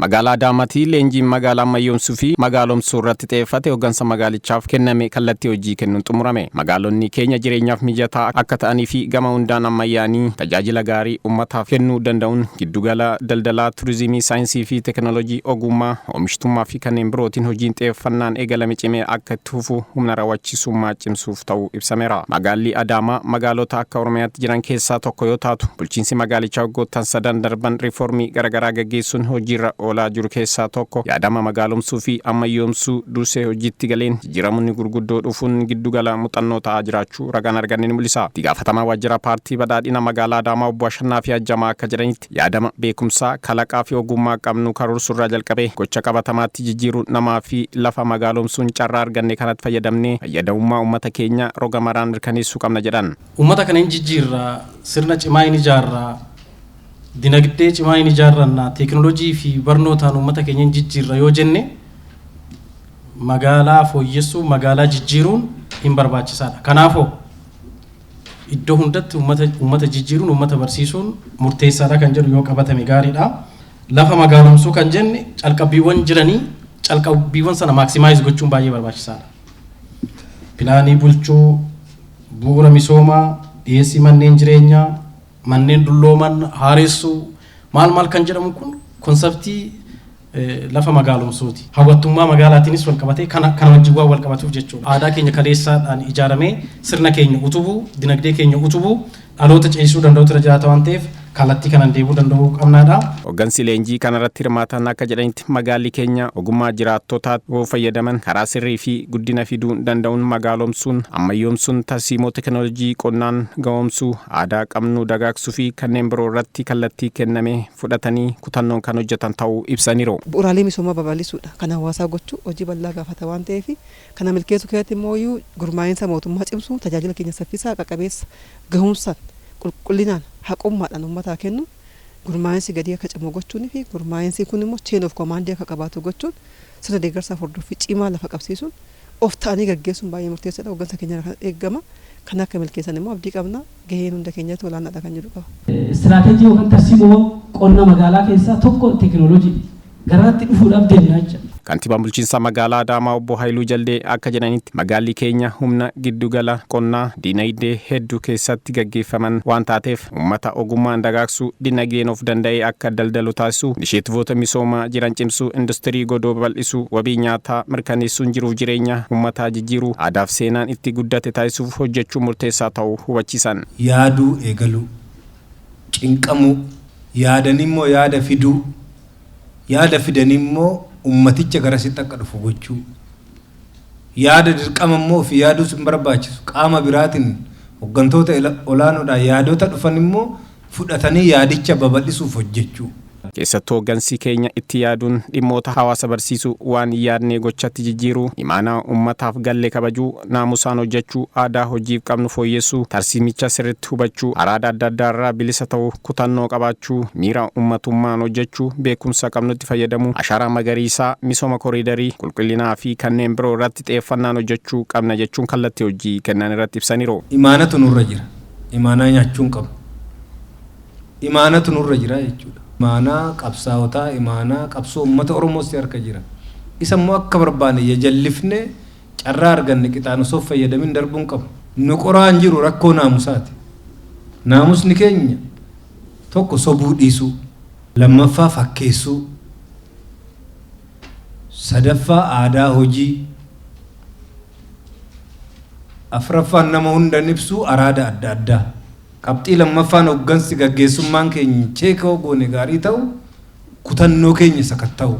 Magaalaa Adaamaatti leenjiin magaalaa ammayyoomsuu fi magaalomsuu irratti xiyyeeffate hooggansa magaalichaaf kenname kallattii hojii kennuun xumurame. Magaalonni keenya jireenyaaf mijataa akka ta'anii fi gama hundaan ammayyaanii tajaajila gaarii uummataaf kennuu danda'uun giddugala daldalaa, turizimii, saayinsii fi teekinooloojii, ogummaa, oomishtummaa fi kanneen birootiin hojiin xiyyeeffannaan eegalame cimee akka itti fufu humna raawwachiisummaa cimsuuf ta'uu ibsameera. Magaalli Adaamaa magaalota akka Oromiyaatti jiran keessaa tokko yoo taatu, bulchiinsi magaalichaa waggoottan sadan darban riiformii garaagaraa gaggeessuun hojiirra oolaa jiru keessaa tokko yaadama magaalomsuu fi ammayyoomsuu dursee hojiitti galeen jijjiiramoonni gurguddoo dhufuun giddugala muuxannoo ta'aa jiraachuu ragaan arganne ni mul'isa. Itti gaafatamaa waajjira paartii badhaadhina magaalaa Adaamaa obbo Ashannaa fi Ajjamaa akka jedhanitti, yaadama beekumsaa, kalaqaa fi ogummaa qabnu karoorsuurraa jalqabee gocha qabatamaatti jijjiiruu namaa fi lafa magaalomsuun carraa arganne kanatti fayyadamnee fayyadamummaa uummata keenya roga maraan mirkaneessuu qabna jedhan. Uummata kana hin jijjiirraa, sirna cimaa hin ijaarraa, dinagdee cimaa hin ijaarranna, teekinooloojii fi barnootaan uummata keenya hin jijjiirra yoo jenne, magaalaa fooyyessuu, magaalaa jijjiiruun hin barbaachisaadha. Kanaafuu iddoo hundatti uummata jijjiiruun, uummata barsiisuun murteessaadha kan jedhu yoo qabatame gaariidha. Lafa magaalomsuu kan jenne, calqabbiiwwan jiranii calqabbiiwwan sana maximize gochuun baay'ee barbaachisaadha. Pilaanii bulchuu, bu'uura misoomaa, dhiyeessii manneen jireenyaa, manneen dullooman haaressuu, maal maal kan jedhamu kun concept lafa magaalomsuuti. Hawwattummaa magaalaatiinis wal qabatee kana wajjin waan wal qabatuuf jechuudha. Aadaa keenya kaleessaadhaan ijaaramee sirna keenya utubuu, dinagdee keenya utubuu, dhaloota ceesisuu danda'utu irra jiraata waan ta'eef, kallattii kanaan deemuu danda'uu qabnaadha. Hooggansi leenjii kanarratti hirmaatan akka jedhanitti, magaalli keenya ogummaa jiraattotaa yoo fayyadaman karaa sirrii fi guddina fiduu danda'uun magaalomsuun, ammayyoomsuun, tarsiimoo teekinooloojii qonnaan gahoomsuu, aadaa qabnu dagaagsuu fi kanneen biroo irratti kallattii kenname fudhatanii kutannoon kan hojjetan ta'uu ibsaniiru. Bu'uuraalee misoomaa babal'isuudha. Kan hawaasaa gochuu hojii bal'aa gaafata waan ta'eef, kana milkeessuu keessatti immoo gurmaa'insa mootummaa cimsuu, tajaajila keenya saffisaa, qaqqabeessa, gahumsaan, qulqullinaan, haqummaadhaan uummataa kennu, gurmaa'insi gadii akka cimu gochuun fi gurmaa'insi kun immoo chain of command akka qabaatu gochuun, sirna deeggarsaa hordoffii cimaa lafa qabsiisuun of ta'anii gaggeessuun baay'ee murteessaadha. Hooggansa keenya kan eegama. Kan akka milkeessan immoo abdii qabna. Gaheen hunda keenyatti olaanaadha kan jedhu qaba. Istiraateejii yookaan tarsiimoo qonna magaalaa keessaa tokko teekinooloojii garaatti dhufuudhaaf deemna jecha. Kantiibaan bulchiinsa magaalaa Adaamaa obbo Haayiluu Jaldee akka jedhanitti, magaalli keenya humna giddugala qonnaa dinagdee hedduu keessatti gaggeeffaman waan taateef, uummata ogummaan dagaagsuu, dinagdeen of danda'ee akka daldalu taasisuu, inisheetivoota misoomaa jiran cimsuu, industirii godoo babal'isuu, wabii nyaataa mirkaneessuun jiruuf jireenya uummataa jijjiiruu, aadaaf seenaan itti guddate taasisuuf hojjechuun murteessaa ta'uu hubachiisan. Yaaduu eegaluu, cinqamuu, yaadanii immoo yaada fiduu, yaada fidanii immoo ummaticha garasitti akka dhufu gochuu, yaada dirqama immoo ofii yaaduus hin barbaachisu, qaama biraatiin hooggantoota olaanoodhaan yaadota dhufan immoo fudhatanii yaadicha babal'isuuf hojjechuu. Keessattuu hooggansi keenya itti yaaduun dhimmoota hawaasa barsiisuu, waan yaadnee gochatti jijjiiruu, imaanaa uummataaf galle kabajuu, naamusaan hojjechuu, aadaa hojiif qabnu fooyyessuu, tarsiimicha sirriitti hubachuu, araada adda addaa irraa bilisa ta'uu, kutannoo qabaachuu, miira uummatummaan hojjechuu, beekumsa qabnutti fayyadamuu, ashaaraa magariisaa, misooma koriidarii, qulqullinaa fi kanneen biroo irratti xiyyeeffannaan hojjechuu qabna jechuun kallattii hojii kennan irratti ibsaniiru. Imaanatu nurra jira. Imaanaa nyaachuu hin qabnu. Imaanatu nurra jira jechuudha. Imaanaa qabsaa'otaa, imaanaa qabsoo uummata Oromoos harka jira. Isa immoo akka barbaanne jajallifnee carraa arganne qixaan osoo fayyadamin darbuu hin qabnu. Nu qoraan jiru rakkoo naamusaati. Naamusni keenya tokko sobuu dhiisuu, lammaffaa fakkeessuu, sadaffaa aadaa hojii, afraffaan nama hundan ibsuu, araada adda addaa. Qabxii lammaffaan hooggansi gaggeessummaan keenya check goone gaarii ta'u, kutannoo keenya sakatta'u.